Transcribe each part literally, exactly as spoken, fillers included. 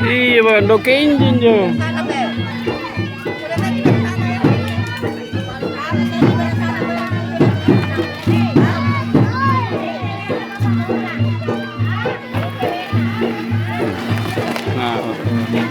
Iya, Bang, doke injin jo. Nah, oke.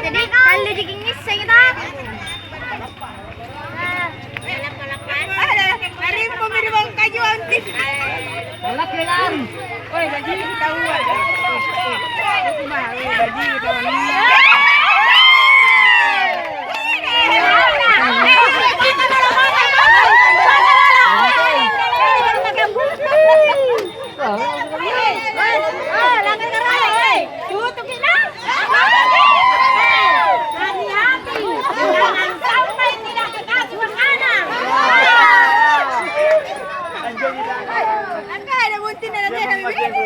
Jadi, kali jadi ngisseng kita. Narimpomi ri bawang kaju, Anti. Oi, bajiki taua. Bajiki taua. Hati-hati, jangan sampai tidak dikasih makanan. Angka ada bunting dalam dia, Habibi.